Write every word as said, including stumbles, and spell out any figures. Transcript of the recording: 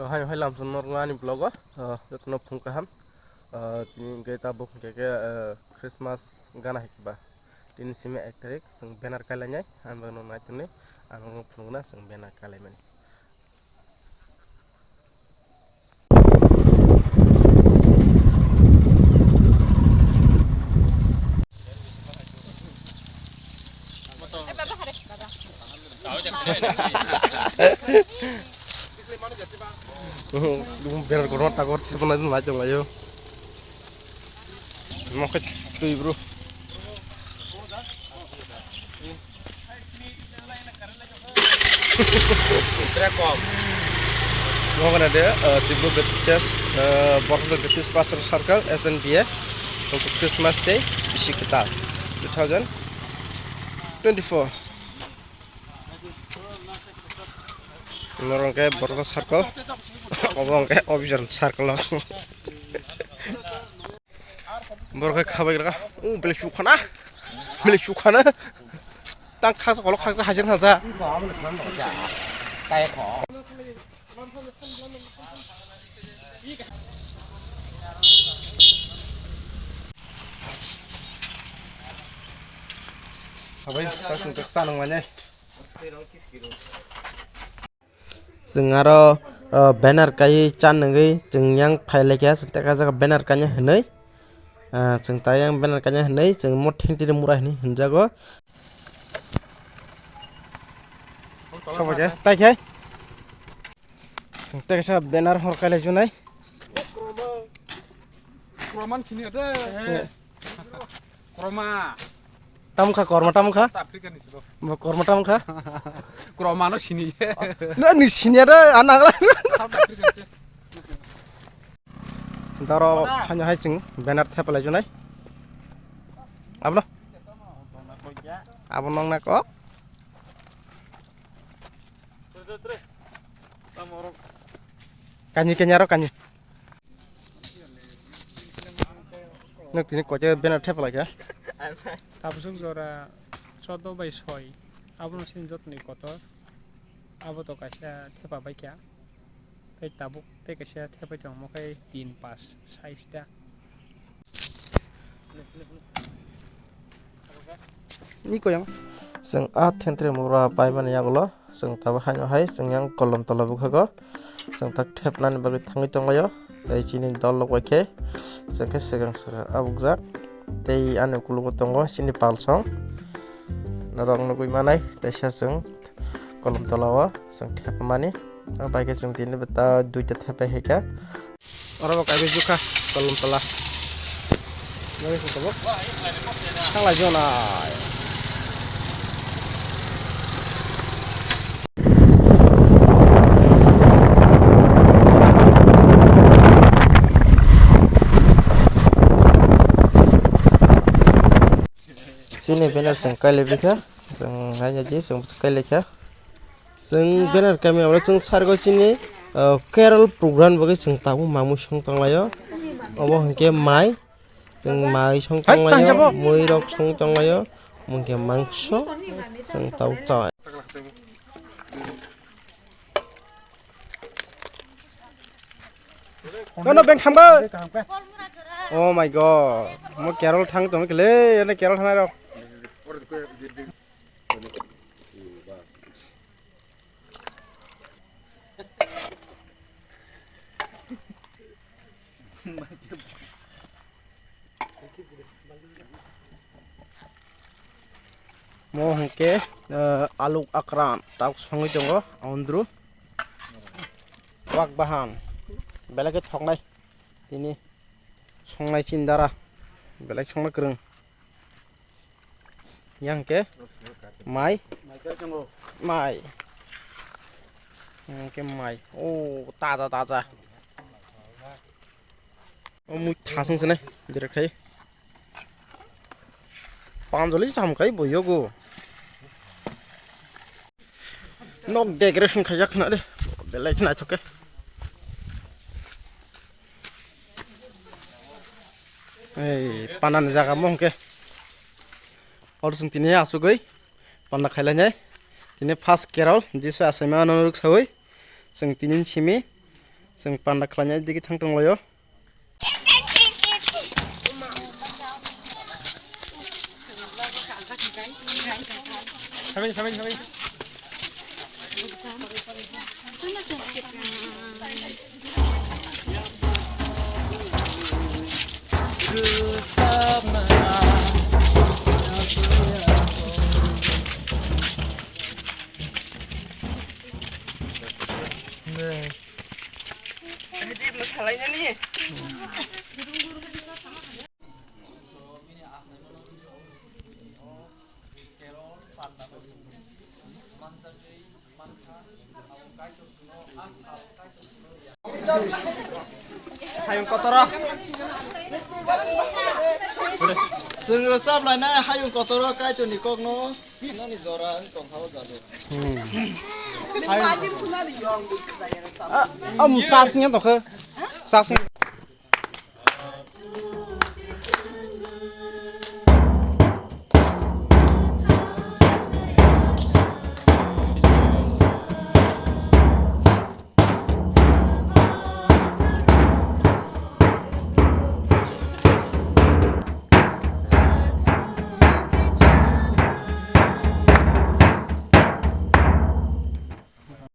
Hai hai lamsong norok ani vlog o, ah, jotono phung kaham. Ah, tini hwnkhe tabuk hwnkhe khe, ah, Christmas gana hai ba. Tini simi ek tarik, chwng banner kailainai, ang bagwi nai tongni, ang phunukna chwng banner kailaimani. Berat kotor takor, siapa nanti macam ayo. Mau ke tu, bro. Mo gana de, eh, Tripura Baptist Church, eh, Borok Baptist Pastor Circle, S N B A, untuk Christmas Day, bisi kwtal, two thousand twenty-four. Norok hwnkhe Borok Circle, obo hwnkhe Officer Circle. Borok khe khabai rwkha. O belai chukhana. Belai chukhana. Tang khas kolok khak hajar hajar. Khabai, tak sung tak sanang manya. Chwng aro, o, banner kaiwi chan nungwi chwng yang phai laikha, chwng tei kaisa banner kainai hwnwi. Ah, chwng tei yang banner kainai hwnwi, chwng mo thengtiri mura hwnwi hwnjago. Sobo khe, tai khe. Chwng tei kaisa banner hor kai lai junai. Kroman sini ada. Kroma. Tamkha, korma tamkha. South Africa ni sibo. Bo korma tamkha. Kroma no sini. No, ni sini ada, anak lah. South Africa ni. Sintaro hanya hai chwng banner thepalai junai. Ablo. Abo nong na kok. Kani, kani aro kani. Nwk tini koche banner thepalai kha. Tabuk jora chodo bai soi. Abono sini jotoni kotor. Abo to kaisa thepa bai kha. Tei tabuk tei kaisa thepai tongmo khe tin pas size ta. Ni koyang. Chwng a thentre mura paimani yagulo. Chwng tabuk haino hai chwng yang kolom tola bwkhago chwng tak thepnani bagwi thangwi tonglaio. Tei chini dol rok bai khe chwng khe swkang swkang abukjak. Tei ani ukologo tongo chini palsong norok nugwi manai teisa chwng kolom tola o chwng thepmani. Bai khe chwng tini bwta duita thepai hai kha. Oro bo kaiwi jukha kolom tola. Nogwi se tabuk. Thanglai jona. Chini banner chwng kailai bikha. Chwng haino di chwng kailai kha. Chwng banner kamya oro chwng sargo chini, ah, carol program bagwi chwng tabuk mamwi song tonglaio. Obo hwnkhe mai, chwng mai song tonglaio, mui rok song tonglaio, hwnkhe mangso chwng tabuk chawai. Nono beng thangbai. Oh my God. Mo carol thang tong kile, ene carol thangnai rok. Mo hwnkhe, eh, aluk akran tok songwi tongo, aundru. Wak bahan. Belai khe thoknai. Tini songnai chini dara. Belai songna kwrwng. Yang ke mai. Mai. Yang ke mai. Oh, taja, taja. Oh, mui thasung sene. Direct khai. Panjoli sam kai boyogo. Nok decoration khaijak khna de. Belai khna thoke. Ei, panani jaga mo hwnkhe. Oro chwng tini asugwi panda khailainai. Tini first carol, Jisu achaima ano rwksawi. Chwng tini simi Chwng panda khlainai digi thang tonglaio. Hayung kotoro. Chwng rwchap lainai hayung kotoro Kaitorni kokno. Nini jora wng tongkha o jaga. Hmm. Hayung. Ah, um, sasnya tongkha. Sasnya.